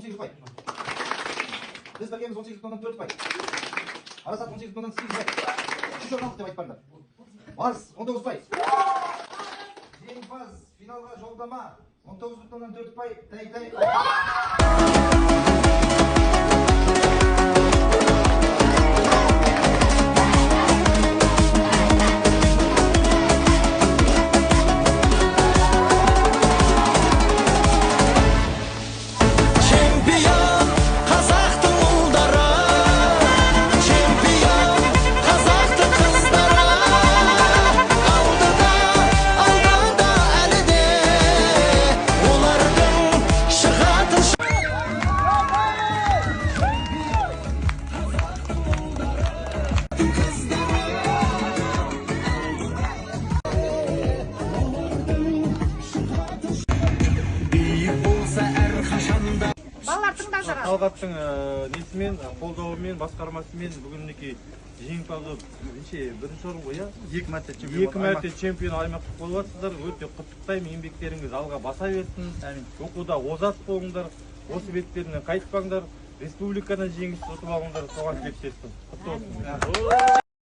18 ұпай. Біз біргеміз 18,4 ұпай. Арасат 18,8 ұпай. Үшінші орын алдық деп айтпаңдар. Барыс 19 ұпай. Жеңімпаз, финалға жолдама 19,4 ұпай. Тай-тай. Чемпион қазақтың ұлдары, чемпион қазақтың қыздары. Алдыда, алдыда әлі де олардың шығатын. Биік болса әрқашанда. Балалар, тыңдаңдар. Талғаттың несімен, қолдауымен, басқармасымен бүгін мінекей жеңімпаз болып, неше, бірінші орын ғой, иә? Екі мәрте чемпион. Екі мәрте чемпион аймақтық болып жатсыздар. Өте құттықтаймын, еңбектеріңіз алға баса берсін. Әмин. Оқуда озат болыңдар, осы беттерінен қайтпаңдар, республикадан жеңіс ұтып алыңдар, соған тілектеспін. Құтты болсын.